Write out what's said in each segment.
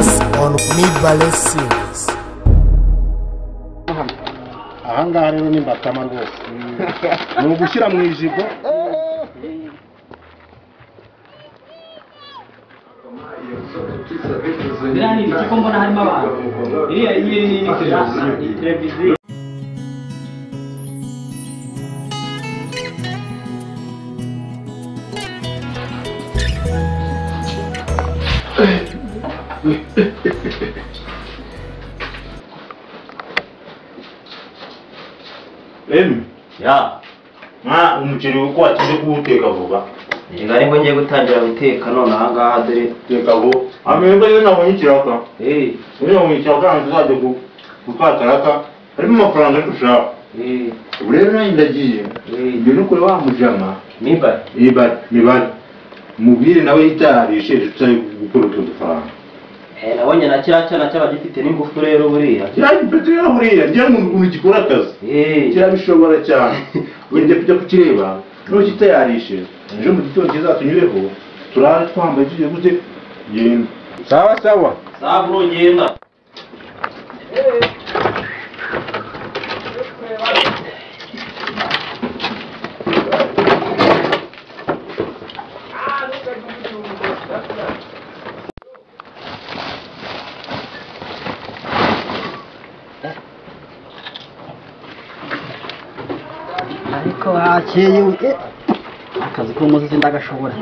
us on Mibale series. Ahangaha rero ni mbatama rwose ni ugushyira mu ijigo. Biriya ni ibiki ko mbona harimo abantu? Iriya ni televiziyo. Emi ya mwa umuceri uko watinze kuwuteka vuba. Reka ariko ngiye gutangira guteka none aha ngaha dore teka vuba. Amembe yo nabonye ikiraka. Iyo nabonye ikiraka nzajya gukataraka harimo amafaranga ariko ushaka. Ubu rero nanjye ndagiye. Njye no kure wa mujama. Mibare. Mibare. Mubwire nawe yitayarishe tutari gukora utwo dufaranga. Nabonye na kiriya cyana cyaba gifite n'ingufu rero buriya. Kiriya gifite rero buriya ngira ngo ukuntu gikora akazi. Kirabishobora cyane. Wenda kujya kukireba nukitayarishe ejo mu gitondo kizatunyureho turare twambaye tugiye gute genda. Sawa sawa. Sawa bro genda. Ariko hakeye akazi k'umuzi ndagashobora.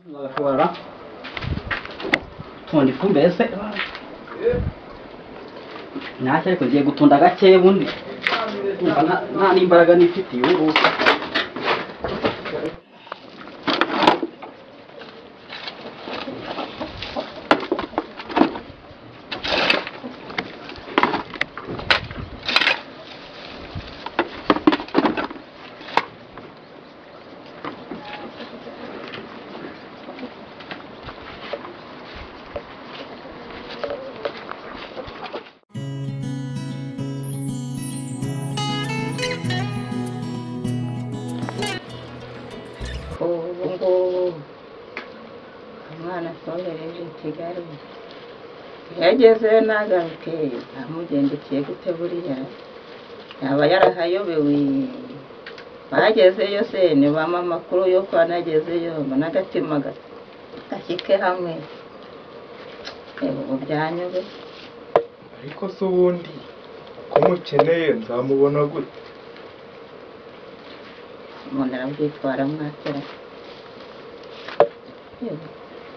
Ndagashobora tunda ifumbire se ntacyo, ariko ngiye gutunda gake bundi nta n'imbaraga nifitiye ubu ngubu. Umwana twohereje i Kigali yagezeyo nagaruke amugendekeye gute buriya yaba yarahayobewe. Bagezeyo se nibampa amakuru y'uko anagezeyo n'agatima gashyike hamwe. Ubu byanyube. Ariko se ubundi ko mukeneye nzamubona gute? Umuntu arabyitwara mwatera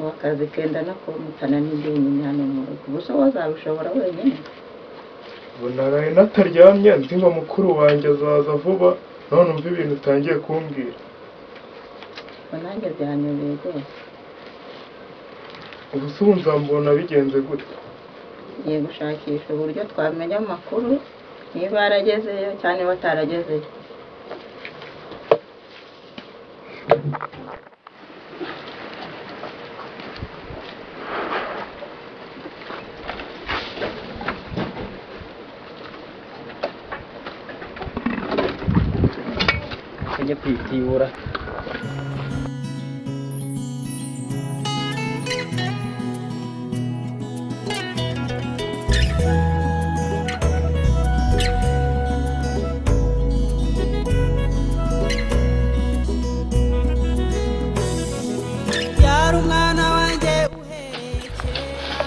akazi kenda no kumutana n'indi hano mu rugo. Ubu se wazabishobora wenyine? Ubu naraye nataryamye nzi ngo mukuru wanjye azaza vuba, none umva ibintu utangiye kumbwira. Ubu nanjye byanyobeye rwose. Ubu se ubu nzamubona bigenze gute? Ngiye gushakisha uburyo twamenya amakuru niba yaragezeyo cyangwa niba ataragezeyo. Njye kwitibura. Yari umwana wanjye uhereye kera.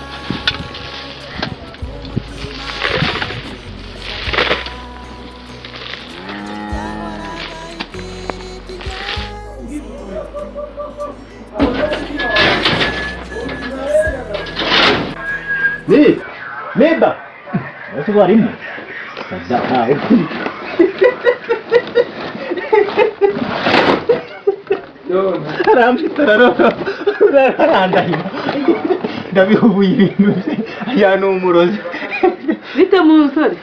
Ni Meba. Ese warimo. Ndabihubuye ibintu bye. Aya ni umurozi. Bite mu musore?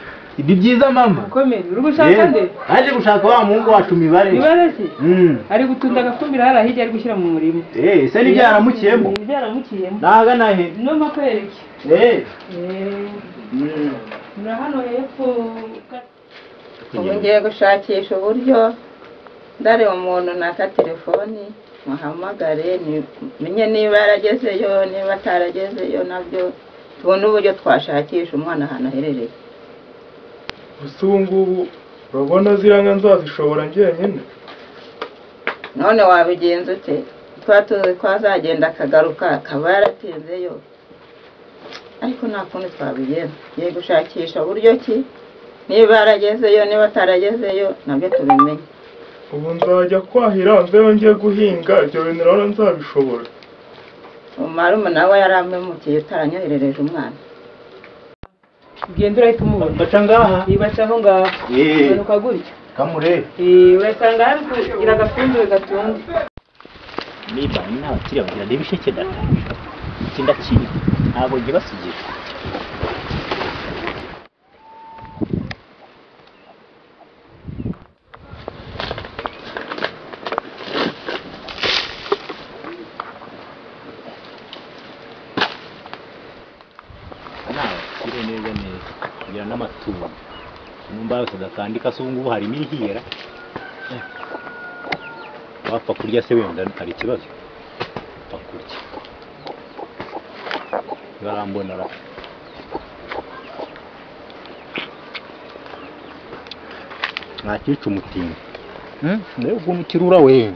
Ni byiza mama. Komera, uri gushaka nde? Aje gushaka wa muhungu wacu mibare. Mibare se? Ari gutunda agafumbira hara hirya ari gushyira mu murima. Se ni byaramukiyemo? Ni byaramukiyemo. Naga nahe? No makwereke. Muri hano hepfo. Ubu ngiye gushakisha uburyo ndareba umuntu naka telefoni muhamagare menye niba yaragezeyo niba ataragezeyo nabyo tubone uburyo twashakisha umwana ahantu aherereye. Gusa ubu ngubu urabona ziriya nka nzazishobora njyenyine. None wabigenza ute? Twa tuzi ko azagenda akagaruka akaba yaratinzeyo, ariko nta kundi twabigenza. Ngiye gushakisha uburyo ki niba yaragezeyo niba ataragezeyo nabyo tubimenye. Ubu nzajya kwahira nzeyo ngiye guhinga ibyo bintu urabona nzabishobora. Umarume nawe yarampemukiye utaranyoherereje umwana. Ugenda urahita umubona. Baca ngaha. Baca aho ngaho. Umanuka gutya. Kamure. Urasanga hari kugira agafumbire gatunze. Niba nta bakiriya bagira n'ibisheke data. Iki ndakiri ntabwo ngiye basigira. Neza neza kugira n'amatungo numba yose adakandika se ubu ngubu harimo irihera wapfa kurya se wenda hari ikibazo wapfa kurya barambona ra ntakica umutingo nawe ukuntu ukirura we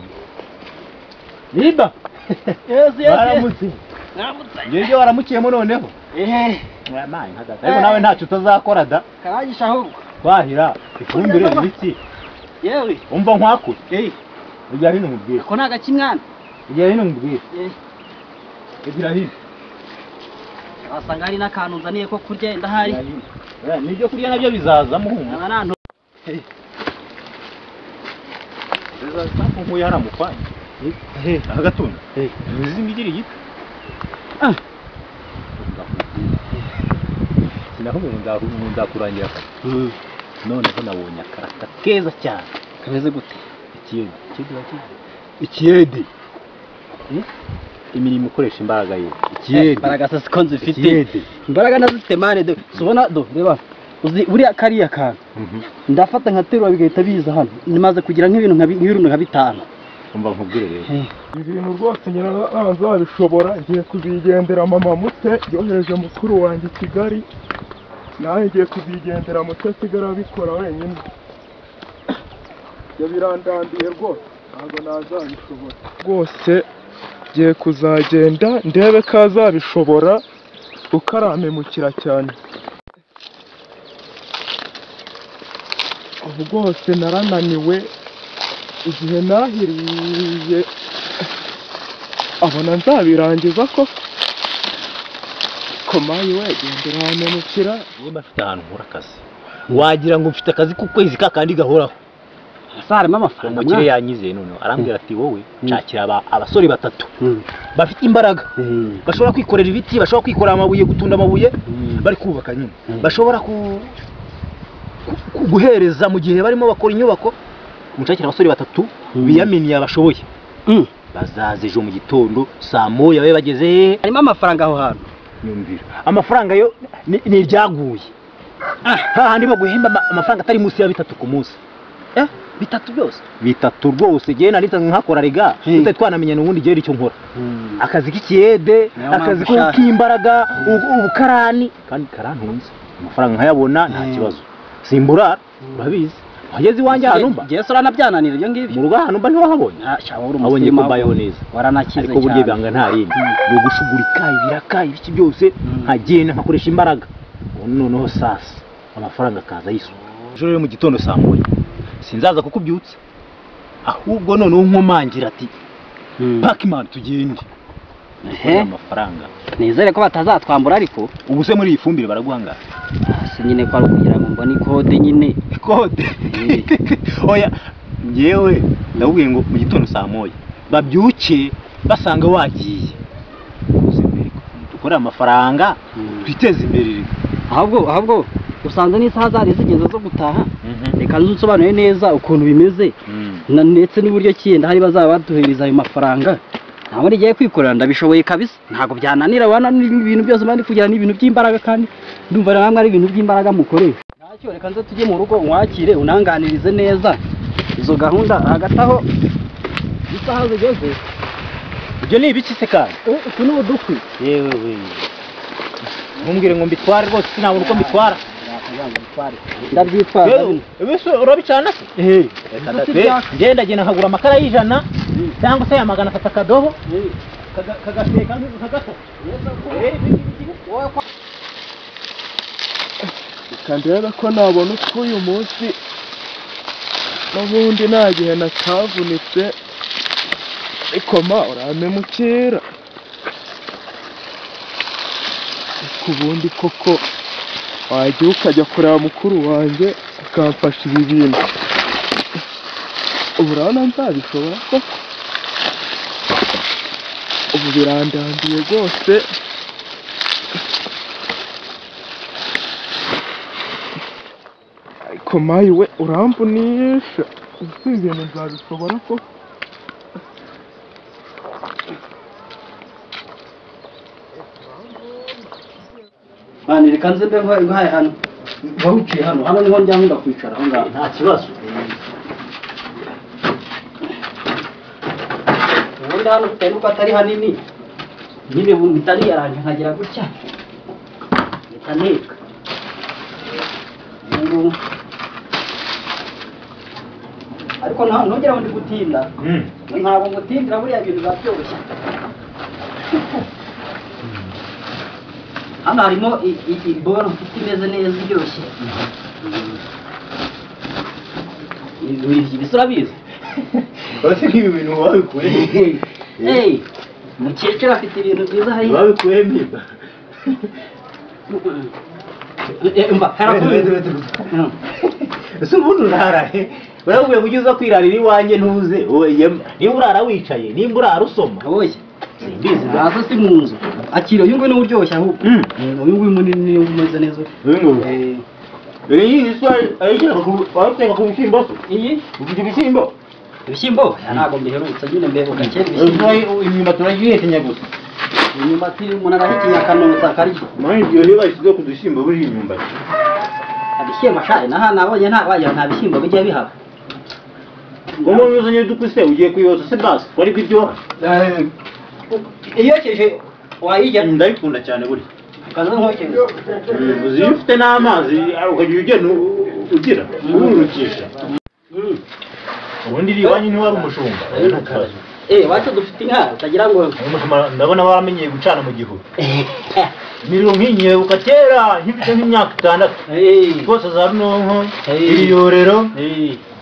niba waramutse ngewe waramukiyemo noneho ariko nawe ntacyo utazakora da karagisha ahubwo kwahira ifumbire ibiki yewe umva nkwakure ujya hino nkubwire ako ni agaki mwana ujya hino nkubwire ujya hino wasanga hari n'akantu nzaniye ko kurya ndahari n'ibyo kurya nabyo bizaza muhumura nkuye hariya mukwanya agatunda ntuzi imigiri igiti sinahubwo ngo nzakurangira akazi noneho nabonye akarata keza cyane kameze gute ikiyede imirimo ikoresha imbaraga ye ikiyede imbaraga se siko nzifite imbaraga nazifite mane do subona do reba uzi buriya kariya kantu ndafata nkaterura bigahita biza hano nimaze kugira nk'ibintu nk'ibintu nka bitanu umva nkubwire rero ibintu rwose nyina nzabishobora ngiye kuzigendera mama mute yohereje mukuru wanjye i Kigali nawe ngiye kuzigendera mute asigara abikora wenyine ibyo birandambiye rwose ntabwo nazabishobora rwose ngiye kuzagenda ndebe ko azabishobora kuko arampemukira cyane ubu rwose narananiwe igihe nahiriye abona nzabirangiza koko komayi we genda urampemukira niba afite ahantu nkura akazi wagira ngo mfite akazi k'ukwezi kakandi gahoraho ese harimo amafaranga umukire yanyizeye noneho arambwira ati wowe nshakira abasore batatu bafite imbaraga bashobora kwikorera ibiti bashobora kwikorera amabuye gutunda amabuye bari kubaka nyine bashobora guhereza mu gihe barimo bakora inyubako mushakira abasore batatu biyaminiye abashoboye bazaza ejo mu gitondo saa moya babe bageze hehe harimo amafaranga aho hantu nyumvira amafaranga yo ni iryaguye hahandi baguhemba amafaranga atari munsi ya bitatu ku munsi bitatu byose bitatu rwose ngewe nari nsanzwe nkakora rega tutari twanamenyana ubundi ngewe icyo nkora akazi k'ikiyede akazi k'imbaraga ubukarani kandi karantunze amafaranga nkayabona nta kibazo simburara urabizi wageze iwanjye ahantu mba ngewe uranabyananira ibyo ngibyo mu rugo ahantu mba ntiwahabonye abonye ko mbayeho neza waranakize ariko burya ibanga nta rindi ni ugushugurika ibiraka ibiki byose nkagenda nkakoresha imbaraga noneho sasa amafaranga akaza yisuka ejo rero mu gitondo saa moya sinzaza kukubyutsa ahubwo noneho nkomangira ati Pacman tugende amafaranga nizere ko batazatwambura ariko ubu se muri iyi fumbire baraguhangara si nyine ko ari ukugira ngo mbone ikode nyine ikode oya ngewe ndabubwiye ngo mu gitondo saa moya babyuke basanga wagiye dukorere amafaranga twiteze imbere ahubwo ahubwo Usanze n'isaha zari zigeze zo gutaha. Reka nzusobanure neza ukuntu bimeze. Ndetse n'uburyo kiyenda hari bazaba baduhereza ayo mafaranga. Ntabwo ngiye kwikorera ndabishoboye kabisa. Ntabwo byananira wana n'ibintu byose mandi kugira n'ibintu by'imbaraga kandi ndumva namwe ari ibintu by'imbaraga mukoresha. Ntacyo reka nze tujye mu rugo unwakire unanganirize neza izo gahunda hagati aho isaha zigeze. Ibyo ni ibiki se kandi? Utu ni udukwi. Yewe we. Ntumbwire ngo mbitware rwose sinabona uko mbitwara. Ndabyitwara. Ese urabicana se? Ngenda genda nkagura amakara y'ijana cyangwa se ya 300 akadobo kagateka nk'agato. Reka ndebe ko nabona utwo uyu munsi n'ubundi nta gihe nakavunitse ariko ma urampemukira. Ariko ubundi koko wajya ukajya kureba mukuru wanjye akamfasha ibi bintu. Ubu urabona nzabishobora koko? Ubu birandambiye rwose. Ariko mayi we uramvunisha. Ubu ibintu nzabishobora koko? Mani reka nze mbe nguhaye hano. Wawuciye hano. Hano niho njya nkunda kwicara aho ngaho. Nta kibazo. Ubundi hano bitewe n'uko atari hanini nyine mpita niyaranje nkagira gutya mpita nteka. Ariko ntugire ngo ndi gutinda. Ntabwo ngutindira buriya bintu biba byoroshye. Hano harimo iboro mfite imeze neza iryoshye. Ibi urabizi? Uretse nk'ibi bintu wabikuye he? Mukecuru afite ibintu byiza hariya. Wabikuye mbiba? Mba harakubizi. Ese ubundi urara he? Urakubwiye ngo ujye uza kwirarira iwanjye ntuze. Niba urara wicaye, nimba urara usoma. Oya. Simbizi. Nazo si mu nzu. Akira uyu nguyu niwe uryoshye ahubwo. Uyu nguyu munini niwe umeze neza. Uyu nguyu. Iyi si ayishyira ku bishyimbo se? Iyi? Ufite ibishyimbo? Ibishyimbo? Ntabwo mbiherutse nyine mberuka kera ibishyimbo. Imyumbati urayihekenya gusa. Imyumbati umuntu arahekenya akanotsa akarya. Mani ibyo niba bashyize ku dushyimbo buriya imyumbati. Ibishyimbo sha naha nabonye nta bishyimbo bijya bihaba. Ngo uzanye udukwi se ugiye kuyotsa se basi wari kwiryoha. Iyokeje wayirya? Ndayikunda cyane buriya. Kaza nkokeze. Uzi iyo ufite n'amazi ukajya ugenda ugira ururukisha. Ubundi iri iwanyu ntiwari umushumba. Iwacu dufite inka utagira ngo umushumba ndabona waramenyeye gucana mu gihuru. Imiriro nk'inyebuka kera nkifite nk'imyaka 6. Rwose za runonko, ibiyorero.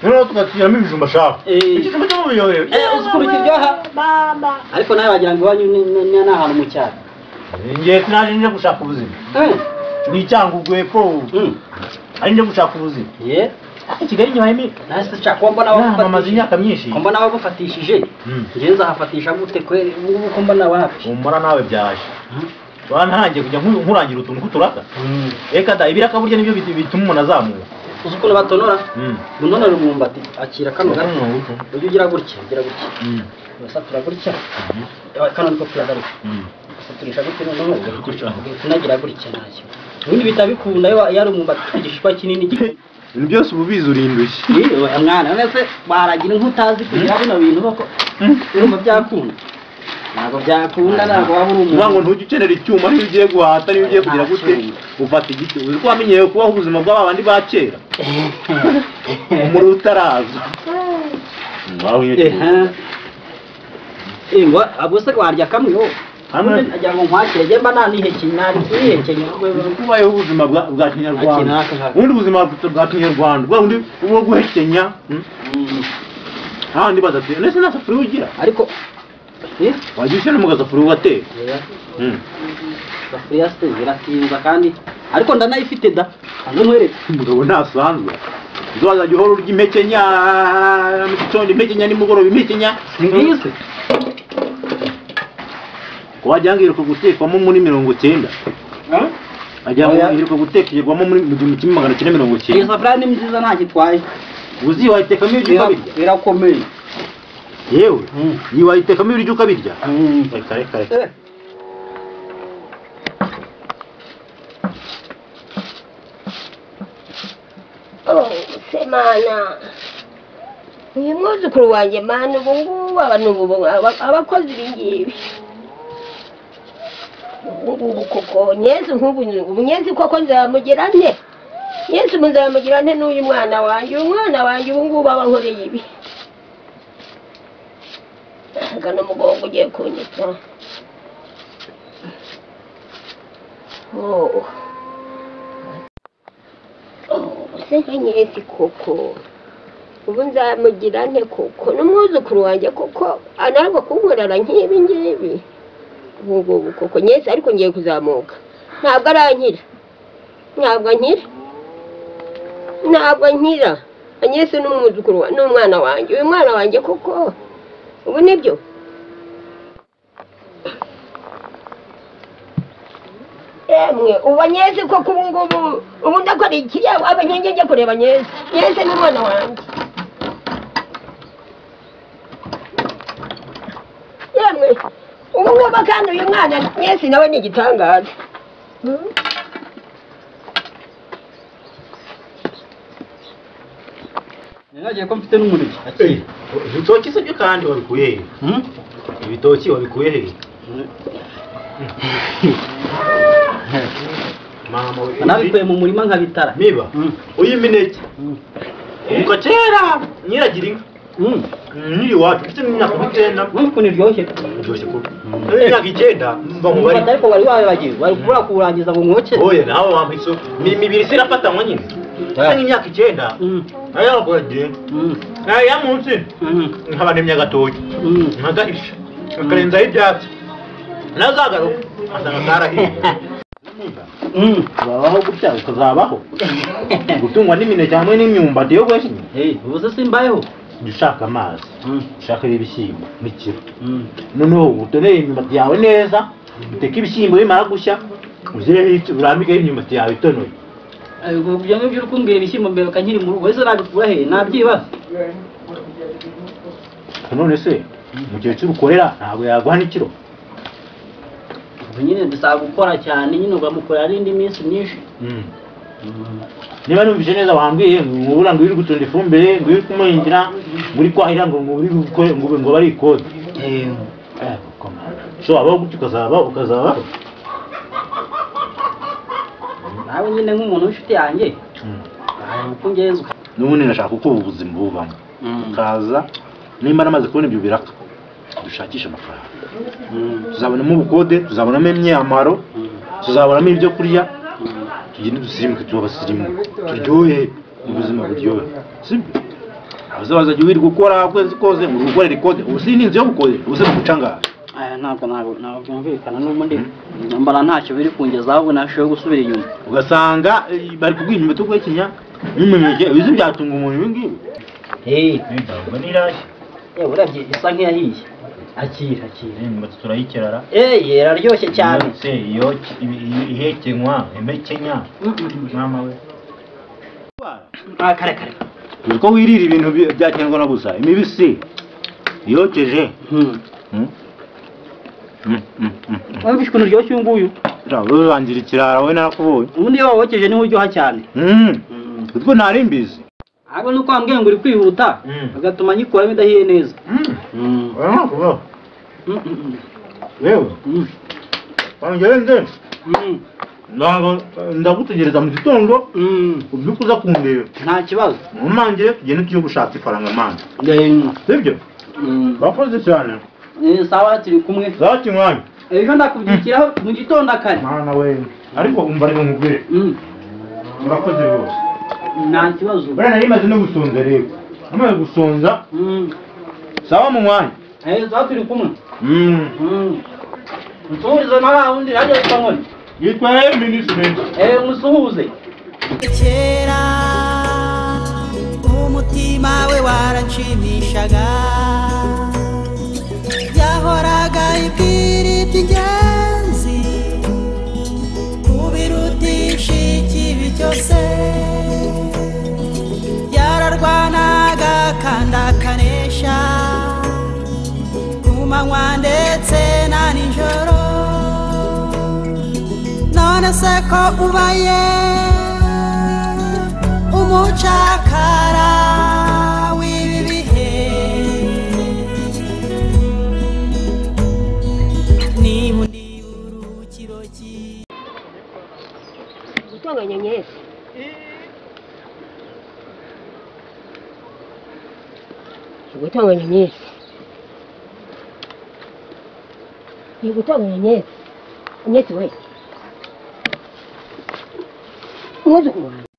Noneho tugatiramo ibijumba shaka. Ikijumba cyo mu biyorero. Uzi ukuntu kiryoha? Ariko nawe wagira ngo iwanyu ni ahantu mu cyaro. Ngiye sinaje nje gushaka ubuzima. Ni Cyangugu epfo. Ari nje gushaka ubuzima. Kigali nyuma nase cha ko mbona wamaze imyaka myinshi. Ko mbona wagufatishije. Ngiye nzahafatisha gute kweri ubu ko mbona wapi? Umara nawe byaje. Wantangiye kujya nkurangira utuntu kuturaka. Reka da ibiraka burya nibyo bituma umuntu azamuka. Uzi ukuntu batonora? Unonora umwumbati akira kano gato. Ujye ugira gutya, ugira gutya. Usatura gutya. Kano niko kiragaruka. Usaturisha gutya noneho unagira gutya ntacyo. Ubundi bitabikunda iyo ari umwumbati igishishwa kinini. Ibintu byose ubu bizi urindushye. Yewe mwana none se waragira nk'utazi kugira bino bintu bako urumva byakunda. Ntabwo byakunda ntabwo waba uri umuntu. Ngo ntujye ukenera icyuma niyo ugiye guhata niyo ugiye kugira gute ufata igiti. Uzi ko wamenyeye kubaho ubuzima bw'abandi ba kera. Umuriro utaraza. Ngo abo se warya kamwe ho. Agira ngo nkwakire njye mba nanihekenye nanihekenye kubayeho ubuzima bwa kinyarwanda. Ubundi ubuzima bwa kinyarwanda bwa bundi bwo guhekenya. Handi badateka. Nese nta safuriya ugira. Ariko wajya ushyira mu gasafuriya ugateka. Isafuriya se iratinza kandi ariko ndanayifite da. Hanze nkwereke. Umugabo ntasanzwe. Uzajya uhora urya impekenya mu gitondo impekenya nimugoroba impekenya. Ngize. Wajya ngiruka gutekwamo muri 90. Ajya iheruka gutekerwamo muri mu 1990. Iyi safuriya ni nziza nta gitwaye. Uzi wayitekamo ibiryo ukabirya? Irakomeye. Yewe, iyi wayitekamo ibiryo ukabirya? Reka reka reka. Oh, semana. Uyu mwuzukuru wanjye mana ubu ngubu abantu abakozi ibingibi. Ubu koko nyezi nk'ubu nyezi koko nzamugira nte? Nyezi nzamugira nte n'uyu mwana wanjye? Uyu mwana wanjye ubu ngubu aba ankoreye ibi. Gana umugongo ugiye kunyica. Oh. Se nka nyezi koko. Ubu nzamugira nte koko n'umwuzukuru wanjye koko anarwa kunkorera nk'ibi ngibi. Ubu ngubu koko nyezi ariko ngiye kuzamuka. Ntabwo arankira. Ntabwo nkira. Ntabwo nkira. Nyezi n'umwuzukuru n'umwana wanjye. Uyu mwana wanjye koko ubu nibyo. Emwe ubu nyezi koko ubu ngubu ubu ndakora iki? Aba nkingi njye kureba nyezi. Nyezi n'umwana wanjye. Yemwe ubu ngubu kandi uyu mwana nyezi nawe ni igitangaza. Nagiye ko mfite n'umuneke. Ibitoki se byo kandi wabikuye he? Ibitoki wabikuye he? Mama we nabikuye mu murima nkabitara. Miba uyu mineke uko kera nyiragira inka nyiri wacu mfite imyaka 9. Ukuntu iryoshye. Iryoshye kuko imyaka 9 mva mu bari. Ariko wari wabibagiwe wari kubura kurangiza ngo nkoke. Oya nawe wampa iso mibiri sirafatanywa nyine. Mfite imyaka 9 nayo yakuragira nayo ya munsi nkaba nemye agatoki nkagahisha nkakarenzaho ibyatsi nazagaruka asanga karahiye. Wabaho gutya ukazabaho gutungwa n'imineke hamwe n'imyumbati yo gweshinya. Ubu se simbayeho. Jya ushaka amazi ushaka ibishyimbo n'ikiro noneho utonere imyumbati yawe neza uteke ibishyimbo bimara gushya uzireho urambikeho imyumbati yawe itonoye. Ibyo ngibyo uri kumbwira ibishyimbo mbere nkiri mu rugo ese nabikura he? Nabyibaza. None se umukecuru ukorera ntabwo yaguha n'ikiro? Ubu nyine bisaba gukora cyane nyine ugamukorera n'indi minsi myinshi. Niba numvise neza wambwiye ngo ubura ngo uri gutunda ifumbire ngo uri kumuhingira ngo uri kwahira ngo uri ngo bari ikode. So abaho gutya ukazabaho. Nawe nyine nk'umuntu w'inshuti yanjye uko ngenza n'ubundi ndashaka uko ubu buzima bubamo ukaza nimba namaze kubona ibyo biraka dushakishe amafaranga tuzabonamo ubukode tuzabonamo imyambaro tuzabonamo ibyo kurya tugende dusirimuke tuba abasirimu turyohe ubuzima buryohe sibyo? Abazaza wirirwa ukora ukwezi kose ngo ukorere ikode ubu si n'inzu yo gukodesha ubu se mugucangara. Ntabwo byumvikana n'ubundi mbara ntacyo biri kungezaho ahubwo nashoboye gusubira inyuma ugasanga bari kubwira inyuma yo guhekenya n'imineke ibizi byatunga umuntu ibi ngibi. Ubwo nirashye urebye isa nk'iyahiye. Akira akira imyumbati turayikirara. Iraryoshye cyane. Iyo ihekenywa impekenya mama we kare kare uko wirira ibintu bya kinyarwanda gusa imibisi yokeje. Wumvise ukuntu uryoshye uyu nguyu? Urangira ikirara we narakubonye. Ubundi iyo wawokeje niho uryoha cyane. Utwo ntari mbizi. Ahubwo nuko wambwiye ngo uri kwihuta ugatuma nyikuramo idahiye neza. Yewe wangenze ndagutegereza mu gitondo ubyuke uza kundeba. Nta kibazo. Ntumangire tugende tujye gushaka ifaranga mwana. Sibyo? Bakoze cyane. Sawa turi kumwe. Sawa kimwanya. Ejo ndakubyukiraho mu gitondo kare. Mwana we. Ariko umva rero nkubwire. Urakoze rwose. Nta kibazo. Buriya nari maze no gusonza rero. Namaze gusonza. Sawa mu mwanya. Sawa turi kumwe. Musuhuze na wa wundi hajya yitwa nkoni. Yitwa Minisitiri. Musuhuze. Kera umutima we waranshimishaga yahoraga ibwira iby'ingenzi kubiruta None se ko ubaye umucakara w'ibi bihe, niba undi burukiro ki Gutonganya nyesi. Gutonganya nyesi. Gutonganya nyesi. Nyesi we. Umwuzukuru wanjye.